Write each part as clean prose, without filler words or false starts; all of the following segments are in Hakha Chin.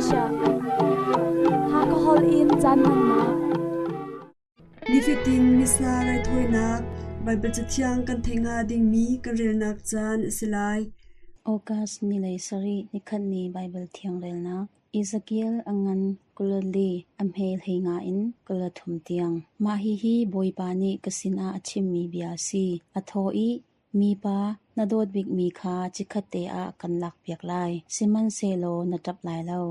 Malaysia. Hakha holh in caan hmannak. Nifatin Missa raithawinak Baibal Cathiang kan theih hnga dingmi kan relnak caan a si lai. August ni lei sarih nikhat ni Baibal Thiang relnak Ezekiel a ngan 24 a hme 15 in 23 tiang. Mah hihi Bawipa nih ka sinah a chimmi bia a si. A thaw i, Mipa, na dawt bikmi kha chikkhatte ah kan lakpiak lai, sihmanhsehlaw na ṭap lai lo,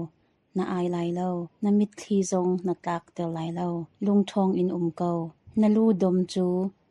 na ai lai lo, na mitthli zong na tlakter lai lo. Lungṭhawng in um ko. Na lu dom cu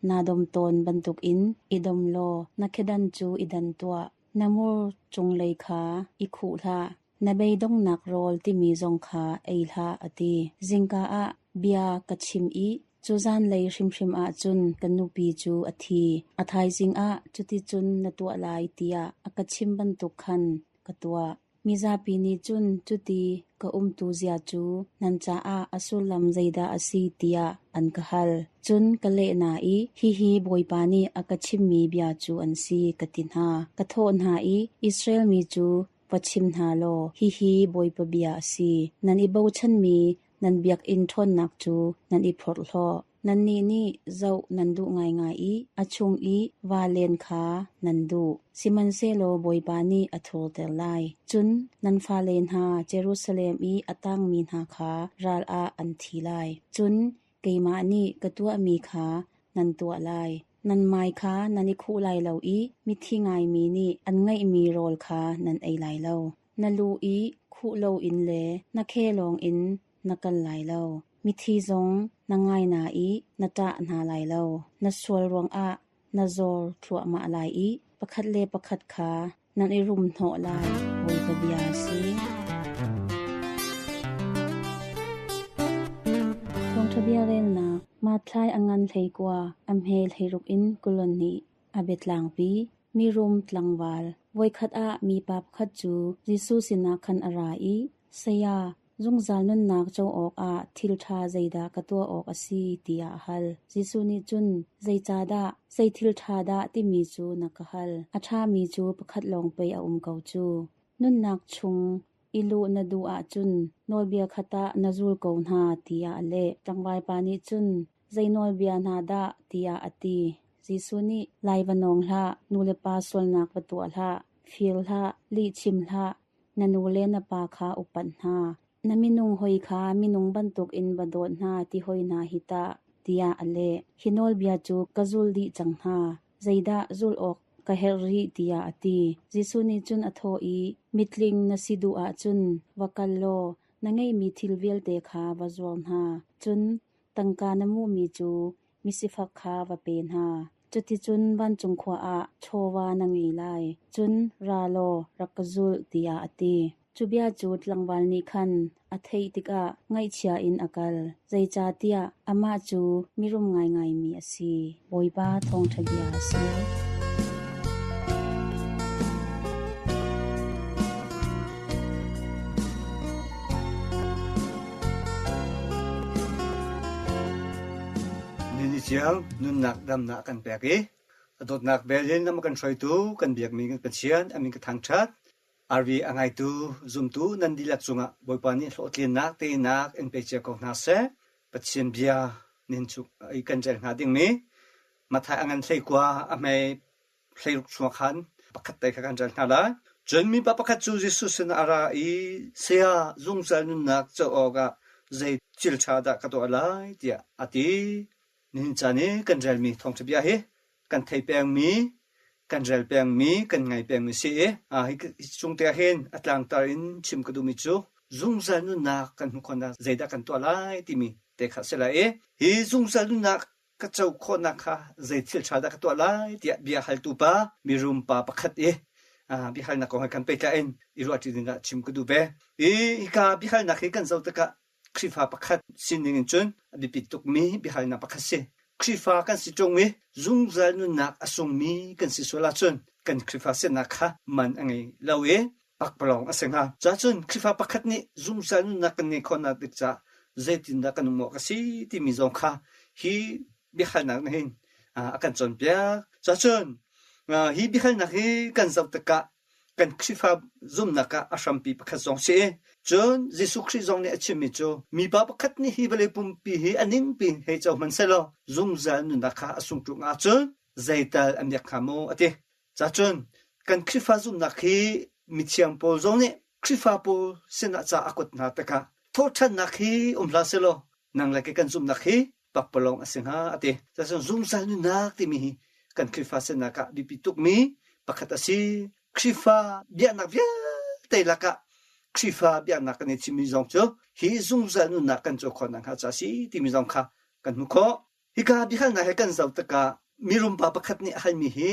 naa dom tawn bantukin i dom law na khedan cu i dan tuah. Na mur cunglei kha i khuh hlah. Na beidonghnak rawl timi zong kha ei hlah, a ti. Zingka ah bia ka chim i cu zanlei hrimhrim ah cun ka nupi cu a thi. A thaizing ah cuticun na tuah lai tiah a ka chim bantuk khan ka tuah. Mizapi nih cun cuti ka umtu zia cu nan caah a sullam zeidah a si tiah an ka hal. Cun ka leh hna i, hihi Bawipa nih a ka chimmi bia cu an si, ka ti hna. Ka thawh hna i, Israel mi cu va chim hna law, hihi Bawipa bia a si. Nan i bochanmi nan biakinn ṭhawnnak cu nan i phorhlaw. Nannih nih zoh nan duh ngaingai i a chung i va len kha nan duh. Sihmanhsehlaw Bawipa nih a thurter lai. Cun nan fale hna Jerusalem i a tangmi hna kha ral ah an thi lai. Cun keimah nih ka tuahmi kha nan tuah lai. Nan mai kha nan i khuh lai lo i mithi ngaimi nih an ngeihmi rawl kha nan ei lai lo. Na lu i khuh loin le na khe lawngin na kal lai lo. Mithi zong na ngai hna i na ṭah hna lai lo. Na sual ruangah na zawr thluahmah lai i pakhat le pakhat kha nan i rumhnawh lai, Bawipa bia a si. Thawngṭha bia relnak Mathlai a ngan 19, a hme 16 in 22 a biatlangpi mirum tlangval. Voikhat ah mipa pakhat cu Jesuh sinah khan a ra i, Saya, Zungzal nunnak co awkah thil ṭha zeidah ka tuah awk a si tiah a hal. Jesuh nih cun, Zeicahdah, zei thil ṭha dah timi cu na ka hal? A ṭhami cu pakhat lawng pei a um ko cu. Nunnak chung i luh na duh ahcun nawlbia kha tah na zul ko hna tiah a leh. Tlangvalpa nih cun, Zei nawlbia hna dah? tiah a ti. Jesuh nih, Lai va nawng hlah, nu le pa sualnak va tuah hlah, fir hlah, lih chim hlah, Na nu le na pa kha upat hna. Na minung hawi kha minung bantukin va dawt hna ti hoi hna hi tah, tiah a leh. Hi nawlbia cu ka zul dih cang hna. Zeidah zulh awk ka herh rih tiah a ti. Jesuh nih cun a thawh i, Mitling na si duh ahcun va kal law na ngeihmi thil vialte kha va zuar hna. Cun tangka na hmuhmi cu misifak kha va pe hna. Cuticun vancung khua ah chawva na ngei lai. Cun ra law rak ka zulh, tiah a ti. Cu bia cu tlangval nih khan a theih tikah ngaihchia in a kal, zeicahtiah amah cu mirum ngaingaimi a si. Bawipa thawngṭha bia a si. Ni ciang nunnak damnak kan pek i a dawtnak bel in a kan hruaitu kan biakmi kan Pathian a min ka thangṭhat. RV a ngaitu zumtu nan dihlak cungah Bawipa nih hlawhtlinnak teinak in pe cia ko hna seh. Pathian bia nin chuk i kan rel hnga dingmi Matthai a ngan 19 a hmei 16 chung khan pakhat te kha kan rel hna lai. Cun mipa pakhat cu Jesuh sinah a ra i, Saya, zungzal nunnak co awkah zei thil ṭha dah ka tuah lai? tiah a ti. Nihin caan i kan relmi thawngṭha bia hi kan thei pengmi, kan rel pengmi, kan ngai pengmi si i hi chung te ah hin a tlangtar in chim ka duhmi cu zungzal nunnak kan hmuh khawhnak zeidah kan tuah lai timi te kha a si lai i hi zungzal nunnak ka co khawhnak kha zei thil ṭha dah ka tuah lai tiah bia haltu pa mirum pa pakhat i biahalnak kong he kan pehtlaih in i ruahṭi dingah chim ka duh ve. I hika biahalnak hi kan zoh tikah Khrihfa pakhat sining in cun a biapi tukmi biahalnak pakhat si. Khrihfa kan si ṭung i zungzal nunnak a sungmi kan si sual ahcun kan Khrihfa sinak kha man a ngei lo i pakpalawng a si hnga. Cacun Khrihfa pakhat nih zungzal nunnak kan ngeih khawhnak ding caah zeitindah kan um awk a si timi zong kha hi biahalnak nih hin a kan cawnpiak. Cacun hi biahalnak hi kan zoh tikah Kan Khrihfa zumhnak ah a hrampi pakhat zong si. Cun Jesuh Khrih zong nih a chimmi cu mipa pakhat nih hi vawlei pumpi hi a ningpi hei co hmanh sehlaw zungzal nunnak kha a sung ṭung ahcun zeital a miak hnga maw a ti. Cacun kan Khrihfa zumhnak hi mithiang pawl zong nih Khrihfa pawl sinah ca a kuat hna tikah thawhṭhannak hi um hlah sehlaw nang le kei kan zumhnak hi pakpalawng a si hnga a ti. Cacun zungzal nunnak timi hi kan Khrihfa sinak ah biapi tukmi pakhat a si. Khrihfa biaknak vialte lakah Khrihfa biaknak kan i chimmi zong cu hi zungzal nunnak kan co khawh nakhnga ca a si timi zong kha kan hmuh khawh. Hika biahalnak he kan zoh tikah mirum pa pakhat nih a halmi hi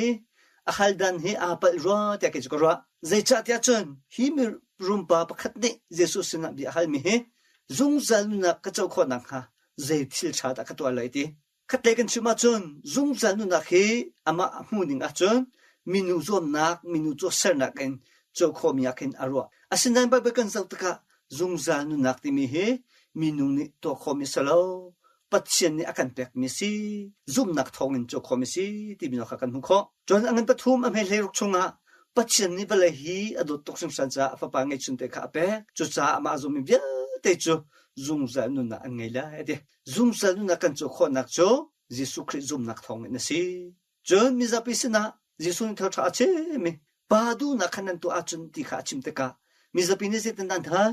a hal dan hi aa palh rua tiah kei cu ka ruah. Zeicahtiah cun hi mirum pa pakhat nih Jesuh sinah bia a halmi hi zungzal nunnak ka co khawh nakhnga zei thil ṭha dah ka tuah lai ti. Khatlei kan chim ahcun zungzal nunnak hi amah a hmuh ning ahcun minu zuamnak, minu tuahsernak in co khawhmi ah khin a ruah. Asinain Baibal kan zoh tikah zungzal nunnak timi hi minung nih tuah khawhmi a si lo. Pathian nih a kan pekmi a si. Zumhnak thawngin co khawhmi a si timi kha kan hmuh khawh. Cun a ngan pathum a hme hleiruk chungah Pathian nih vawlei hi a dawt tuk hringhran caah a fapa ngeihchunte kha a pek. Cucaah amah a zummi vialte cu zungzal nunnak an ngei lai a ti. Zungzal nunnak kan co khawhnak cu Jesuh Khrih zumhnak thawngin a si. Cun mizapi sinah Jesuh nih thawngṭha a chim i pa duhnak kha nan tuah ahcun ti kha a chim tikah mizapi nih zeitindah an hal?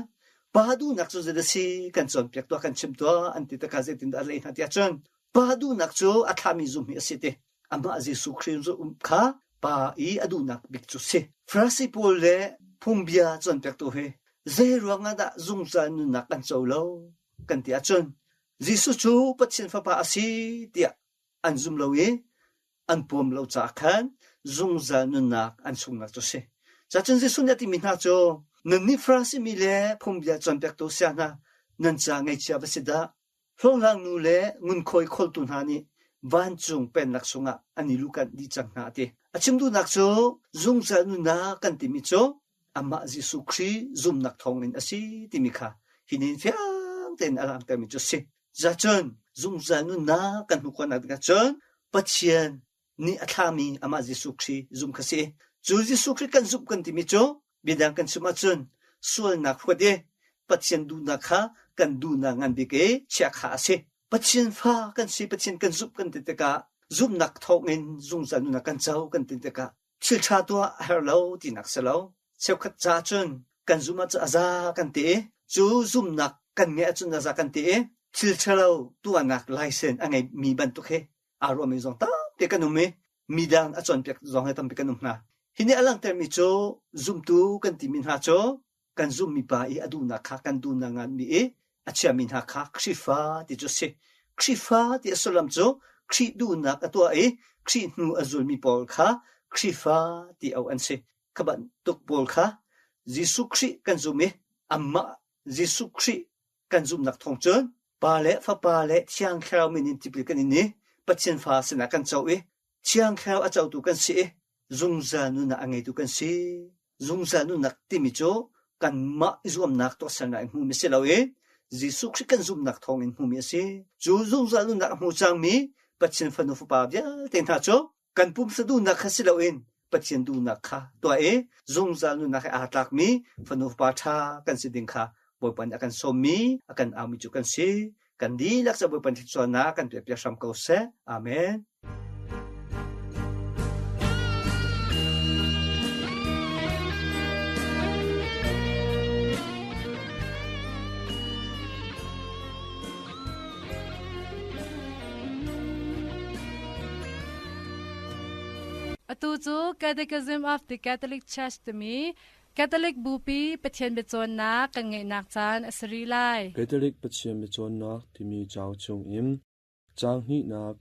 Pa duhnak cu zeidah a si? Kan cawnpiak tuah, kan chim tuah an ti tikah zeitindah a leh hna tiah cun pa duhnak cu a thlahmi zum hi a si ti. Amah Jesuh Khrih kha pa i a duhnak bik cu si. Farasi pawl le phungbia cawnpiaktu hi zei ruangah dah zungzal nunnak kan co lo kan ti ahcun Jesuh cu Pathian Fapa a si tiah an zum lo i an pawm lo caah khan zungzal nunnak an sunghnak cu a si. Cacun Jesuh nih a timi hna cu nannih Farasi mi le phungbia cawnpiaktu saya hna nan ca ngaihchia va si dah. Hlawhhlang nu le ngunkhuai kholtu hna nih vancung pennak chungah an i luhkanh dih cang hna a ti. A chim duhnak cu zungzal nunnak kan timi cu amah Jesuh Khrih zumhnak thawngin a si timi kha hi nin fiang tein a langhtermi cu a si. Zacun zungzal nunnak kan hmuh khawhnak dingah cun Pathian nih a thlami amah Jesuh Khrih zumh kha si. Cu Jesuh Khrih kan zumh kan timi cu biadang kan chim ahcun sualnak huat i Pathian duhnak kha kan duhnak ngan bik i chiah kha a si. Pathian fa kan si, Pathian kan zumh kan ti tikah zumhnak thawngin zungzal nunnak kan co kan ti tikah thil ṭha tuah a herh lo tinak si lo. Cheukhat ca cun kan zumh ahcun a za kan ti i cu zumhnak kan ngeih ahcun a za kan ti i thil ṭhalo tuahnak license a ngeimi bantuk hi aa ruahmi zong tampi kan um i midang a cawnpiak zong hi tampi kan um hna. Hi nih a langhtermi cu zumtu kan timi hna cu kan zumhmi pa i a duhnak kha kan duhnak nganmi i a chiami hna kha Khrihfa ti cu a si. Khrihfa ti a sullam cu Khrih duhnak a tuah i Khrih hnu a zulmi pawl kha Khrihfa ti auh an si. Kha bantuk pawl kha Jesuh Khrih kan zum i amah Jesuh Khrih kan zumhnak thawng cun Pa le Fapa le Thiang Thlarau min in tipil kan in i Pathian fa sinah kan co i Thiang Thlarau a cotu kan si i zungzal nunnak a ngeitu kan si. Zungzal nunnak timi cu kanmah i zuamnak tuahsernak in hmuhmi si lo i Jesuh Khrih kan zumhnak thawngin hmuhmi a si. Cu zungzal nunnak a hmu cangmi Pathian fanu fapa vialte hna cu kan pumsa duhnak kha si loin Pathian duhnak kha tuah i zungzal nunnak he aa tlakmi fanu fapa ṭha kan si ding kha Bawipa nih a kan sawmmi, a kan aumi cu kan si. Kan dihlak cu Bawipa nih thluachuahnak kan piahpiak hram ko seh. Amen. Atu cu Catechism of the Catholic Church timi Catholic Bupi Pathian biacawnnak kan ngeihnak caan a si rih lai. Catholic Pathian biacawnnak timi cauk chungin caang hnihnak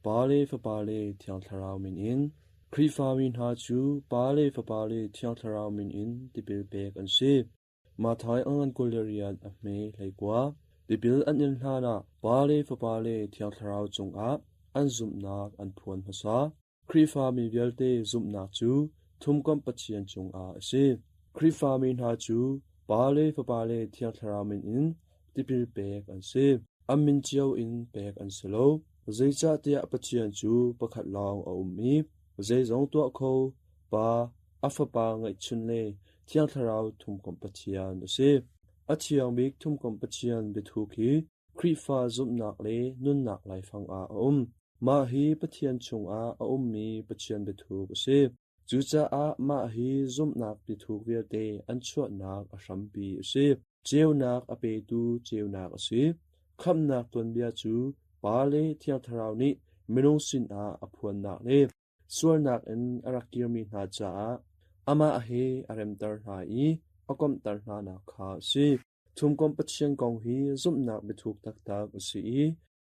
Pa le Fapa le Thiang Thlarau min in Khrihfami hna cu Pa le Fapa le Thiang Thlarau min in tipil pek an si. Matthai a ngan 28 a hme 19. Tipil an in hlanah Pa le Fapa le Thiang Thlarau cungah an zumhnak an phuan hmasa. Khrihfami vialte zumhnak cu Thumkomh Pathian cungah a si. Khrihfami hna cu Pa le Fapa le Thiang Thlarau min in tipil pek an si. An min cio in pek an si lo. Zeicahtiah Pathian cu pakhat lawng a um i zeizong tuah kho Pa. A Fapa ngeihchun le Thiang Thlarau thumkomh Pathian a si. A thiang bik thumkomh Pathian biathuk hi Khrihfa zumhnak le nunnak laifang ah a um. Mah hi Pathian chungah a ummi Pathian biathuk a si. Cucaah mah hi zumhnak biathuk vialte an chuahnak a hrampi a si. Ceunak a petu ceunak a si. Khamhnak tuanbia cu Pa le Thiang Thlarau nih minung sinah a phuannak le sualnak in a rak kirmi hna caah amah he a remter hna i a komhter hnanak kha a si. Thumkomh Pathian kong hi zumhnak biathuk taktak a si i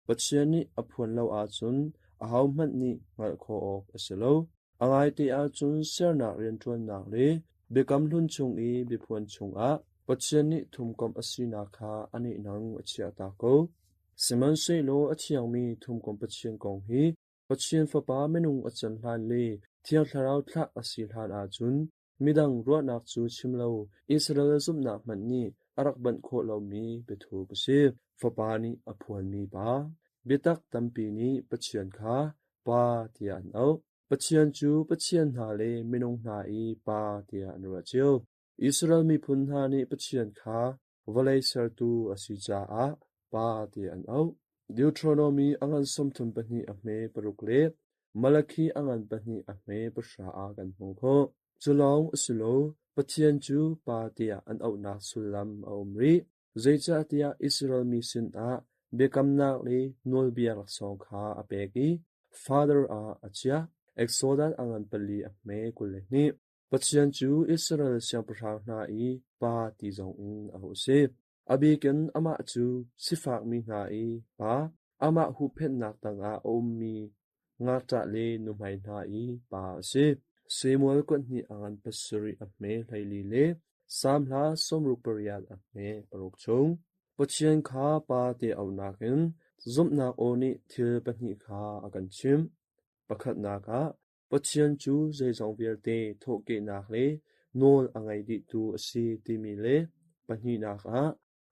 Pathian nih a phuan lo ahcun ahohmanh nih hngalh khawh awk a si lo. A ngaite ahcun sernak rianṭuannak le Biakam Hlun chung i biaphuan chungah Pathian nih thumkomh a sinak kha a nehnang a chiahtak ko. Sihmanhsehlaw a thiangmi thumkomh Pathian kong hi Pathian Fapa minung a can hlan le Thiang Thlarau thlah a si hlan ahcun midang ruahnak cu chim lo Israel zumhnak hmanh nih a rak banh khawh lomi biathuk a si. Fapa nih a phuanmi Pa. Biatak tampi nih Pathian kha Pa tiah an auh. Pathian cu pathian hna le minung hna i Pa tiah an ruah cio. Israel miphun hna nih Pathian kha vawlei sertu a si caah Pa tiah an auh. Deuteronomy a ngan 32 a hme paruk le Malakhi a ngan pahnih a hme pahra ah kan hmuh khawh. Cu lawng a si lo, Pathian cu Pa tiah an auhnak sullam a um rih. Zeicahtiah Israel mi sinah biakamnak le nawlbia laksawng kha a pek i Father ah a chiah. Exodus a ngan pali a hme 22. Pathian cu Israel siangpahrang hna i Pa ti zongin a auh a si. A bikin amah cu sifakmi hna i pa, amah huhphenhnak tangah a ummi ngakṭah le nuhmei hna i pa a si. Samuel kuat hnih a ngan pasarih a hme 14 le Salm hla 68 a hme paruk chung. Pathian kha Pa ti auhnak in zumhnak aw nih thil pahnih kha a kan chimh. Pakhatnak ah, Pathian cu zeizong vialte thawhkehnak le nawl a ngei dihtu a si timi le pahnihnak ah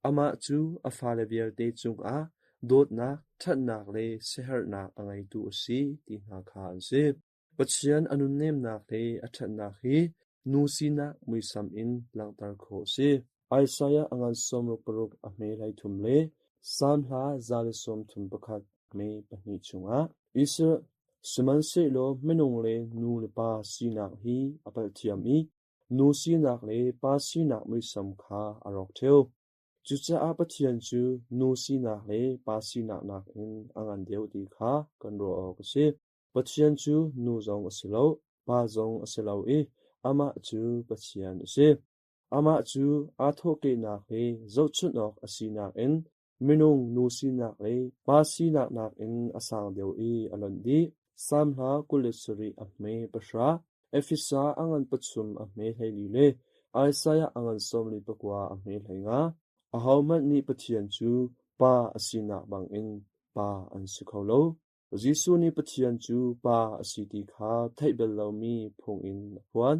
amah cu a fale vialte cungah dawtnak, ṭhatnak le siaherhnak a ngeitu a si ti hna kha an si. Pathian a nunnemnak le a ṭhatnak hi nu sinak muisam in langhter khawh a si. Isaiah a ngan 66 a hme 33 le Salm hla 131 hme pahnih chungah Israel Sihmanhsehlaw minung le nu le pa sinak hi a palh thiam i nu sinak le pa sinak muisam kha a rawk ṭheo. Cucaah Pathian cu nu sinak le pa sinak nakin a ngan deuh ti kha kan ruah awk a si. Pathian cu nu zong a si lo, pa zong a si lo i amah cu Pathian a si. Amah cu aa thawhkehnak le zohchunh awk a sinak in Minung nu sinak le pa sinak nakin a sang deuh i a lonh dih. Salm hla 27 a hme pahra, Efesa a ngan pachum a hme 14 le Isaiah a ngan 49 a hme 15. Ahohmanh nih Pathian cu Pa a sinak bangin Pa an si kho lo. Jesuh nih Pathian cu Pa a si ti kha theih bal lomi phung in a phuan.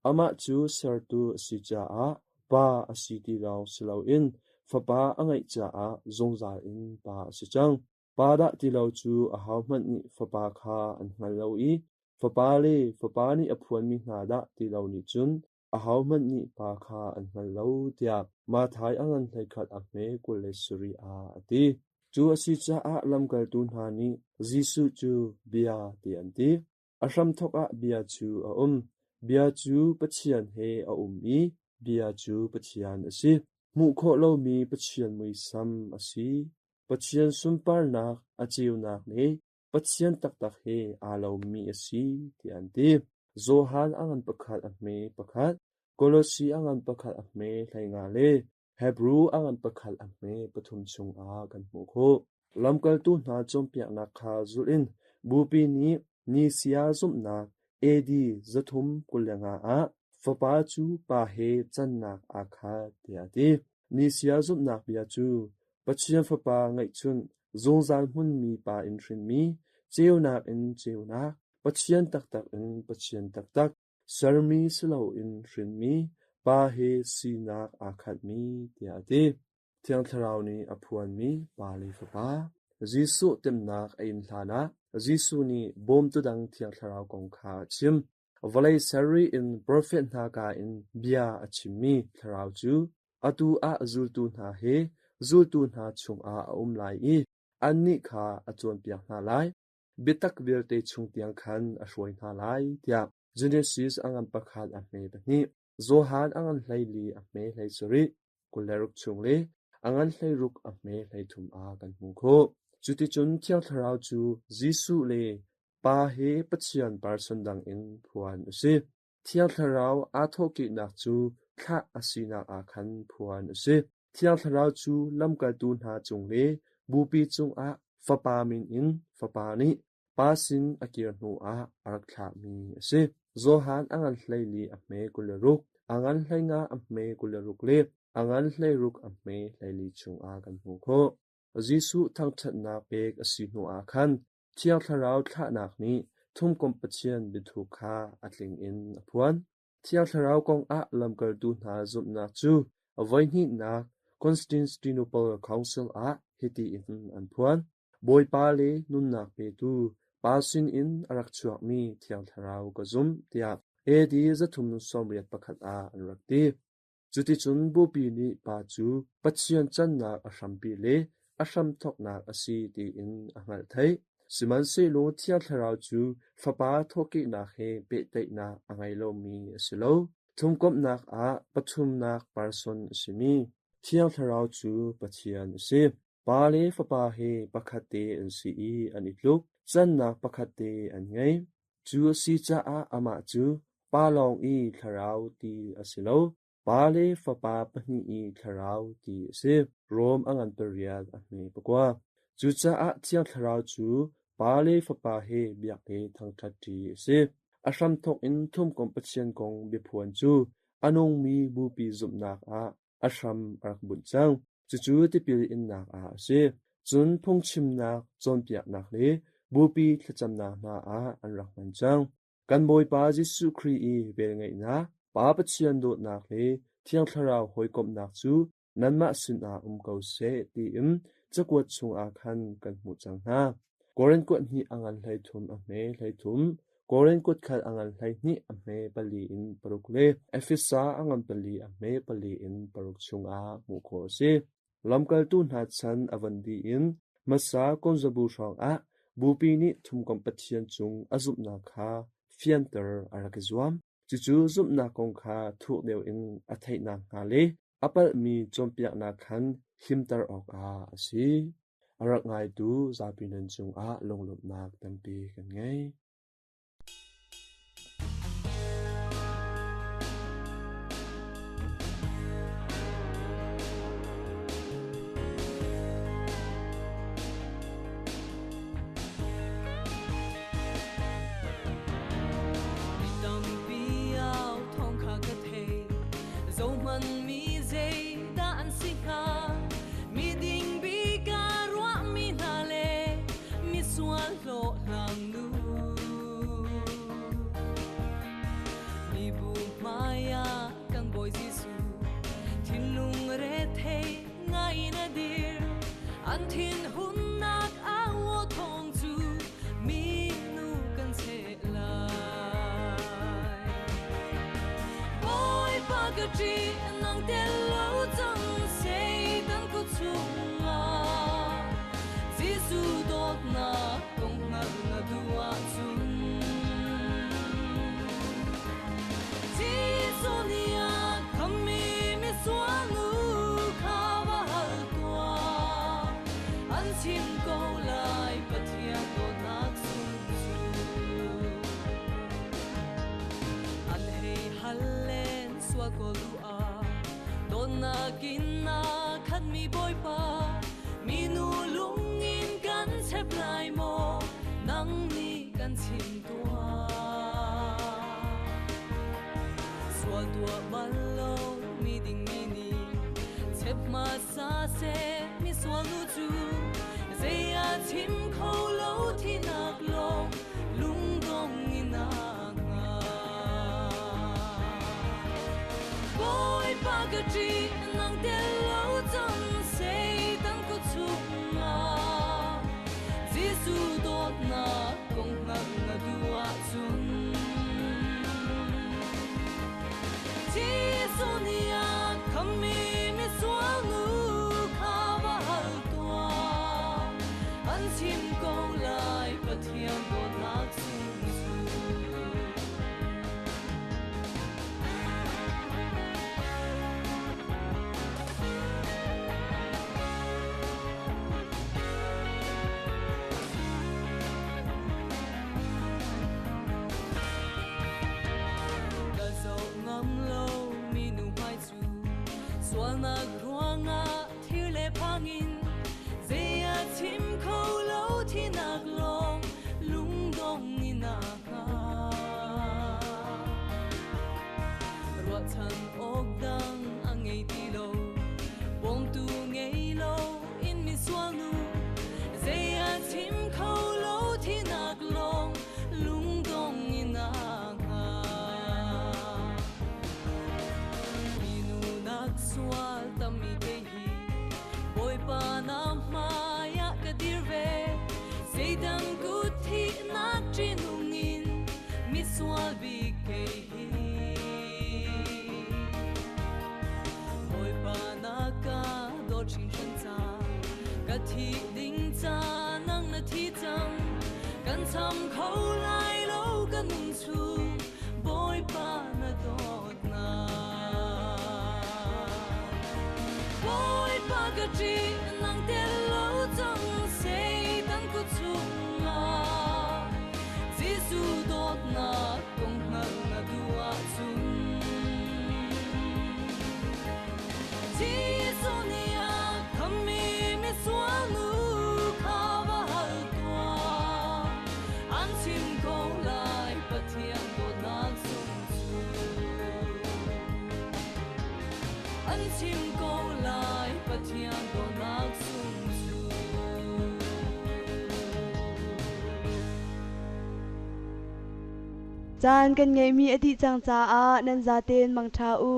Amah cu sertu a si caah Pa a si ti lawng si loin Fapa a ngeih caah zungzal in Pa a si cang. Pa dah ti lo cu ahohmanh nih Fapa kha an hngal lo i Fapa le Fapa nih a phuanmi hna dah ti lo nih cun ahohmanh nih Pa kha an hngal lo tiah Matthai a ngan 21 a hme 27 ah a ti. Cu a si caah lamkaltu hna nih Jesuh cu Bia ti an ti. A hramthawk ah Bia cu a um. Bia cu Pathian he a um i Bia cu Pathian a si. Hmuh khawh lomi Pathian muisam a si. Pathian sunparnak a ceunak le Pathian taktak he aa lomi a si tiah an ti. Johan a ngan pakhat a hme pakhat, Kolosi a ngan pakhat a hme 15 le Hebru a ngan pakhat a hme pathum chungah kan hmuh khawh. Lamkaltu hna cawnpiaknak kha zulh in Bupi nih Nisia zumhnak AD 325 ah Fapa cu Pa he cannak aa khat tiah a ti. Nisia zumhnak bia cu Pathian Fapa ngeihchunh zungzal hmunmi Pa in hrinmi, ceunak in ceunak, Pathian taktak in Pathian taktak, sermi si loin hrinmi, Pa he sinak aa khatmi tiah a ti. Thiang Thlarau nih a phuanmi Pa le Fapa. Jesuh temnak a in hlanah Jesuh nih bawmtu dang Thiang Thlarau kong kha a chim. Vawlei ser in profet hna kaa in bia a chimmi Thlarau cu atu ah zultu hna he zultu hna chungah a um lai i annih kha a cawnpiak hna lai. Biatak vialte chung tiang khan a hruai hna lai, tiah Genesis a ngan pakhat a hme pahnih, Johan a ngan 14 a hme 17, 26 chung le a ngan 16 a hme 33 ah kan hmuh khawh. Cuticun Thiang Thlarau cu Jesuh le Pa he Pathian person dang in phuan a si. Thiang Thlarau aa thawhkehnak cu thlah a sinak ah khan phuan a si. Thiang Thlarau cu lamkaltu hna cung le Bupi cungah Fapa min in Fapa nih Pa sin a kir hnuah a rak thlahmi a si. Johan a ngan 14 a hme 26, a ngan 15 a hme 26 le a ngan 16 a hme 14 chungah kan hmuh khawh. Jesuh thangṭhatnak pek a si hnuah khan Thiang Thlarau thlahnak nih thumkomh Pathian biathuk kha a tling in a phuan. Thiang Thlarau kongah lamkaltu hna zumhnak cu a voihnihnak Constantinople Council ah hiti in an phuan: Bawipa le nunnak petu Pa sinin a rak chuakmi Thiang Thlarau ka zumh, tiah AD 381 ah an rak ti. Cuticun Bupi nih Pa cu Pathian cannak a hrampi le a hramthawknak a si tiin a hngalh theih. Sihmanhsehlaw Thiang Thlarau cu Fapa thawhkehnak he pehtlaihnak a ngei lomi a si lo. Thumkomhnak ah pathumnak person a simi Thiang Thlarau cu Pathian a si. Pa le Fapa hi pakhat te an si i an i tluk, cannak pakhat te an ngei. Cu a si caah amah cu Pa lawng i Thlarau ti a si lo, Pa le Fapa pahnih i Thlarau ti a si. Rom a ngan pariat a hme pakua. Cucaah Thiang Thlarau cu Pa le Fapa he biak le thangṭhat ṭi a si. A hramthawk in thumkomh Pathian kong biaphuan cu a nungmi Bupi zumhnak ah a hram a rak bunh cang. Cucu tipil innak ah a si. Cun phungchimnak, cawnpiaknak le Bupi thlacamnak hna ah an rak hman cang. Kan Bawipa Jesuh Khrih i velngeihnak, Pa Pathian dawtnak le Thiang Thlarau hawikomhnak cu nanmah sinah um ko seh tiin cakuat chungah khan kan hmuh cang hna. Korin kuat hnih a ngan 13 a hme 13, Korin kuat khat a ngan 12 a hme pali in paruk le Efesa a ngan pali a hme pali in paruk chungah hmuh khawh a si. Lamkaltu hna chan a van dih in hmasa kumzabu hrawngah Bupi nih thumkomh Pathian cung a zumhnak kha fianter a rak i zuam. Cucu zumhnak kong kha thuk deuh in a theih nakhnga le a palhmi cawnpiaknak khan himter awkah a si. A rak ngaitu zapi nan cungah lunglawmhnak tampi kan ngei. Mi tampi au thawng kha ka thei, zohhmanh mi zeidah an si hnga? Miding bik ah ruahmi hna le misual hlawhhlang nu. Mibu hmai ah kan Bawi Jesuh thinlung rethei ngai in a dir. An thinhunnak au thawng cu minu kan cheh lai. Bawipa ka ṭih nang tel lo cang Satan ku chungah Jesuh dawtnak kong hngalh na duh ahcun Jesuh nih a khammi misual nu kha va hal tuah. An chim ko lai Pathian dawtnak sung cu. An hei hal len sual ko duh ah dawtnak in a khatmi Bawipa minu lungin kan chep lai maw nang nih kan chim tuah. Sual tuah bal lo mi ding mi nih chep hmasa seh mi sual nu cu zei a chim kho lo thinak lawng lungdong in a Bawipa ka ṭih nang tel lo cang Satan ku chungah Jesuh dawtnak kong hngalh na duh ahcun. Ngei lo in mi sual nu zei a chim kho lo thi nak long lung dong in a nga mi nu nak sual tam mi ke hi Bawipa na hmai ah ka dir ve Satan ku thi nak trinung in mi sual bi ke hi Bawipa na ka do chin shan cha ka thi ding cha nang na thi chang kan cham kho lai lo ka nun chu Bawipa na dot na Bawipa ka chi nang te lo chang Satan ku chung nga Jesu dot na kong ngal na dua chung Jesu ni a khami mi suanu kha va hal tua an chim ko lai Pathian dawt nak sung chu an chim ko lai Pathian dawt nak sung chu. Caan kan ngeihmi a dih cang caah nan zaten mangṭha u.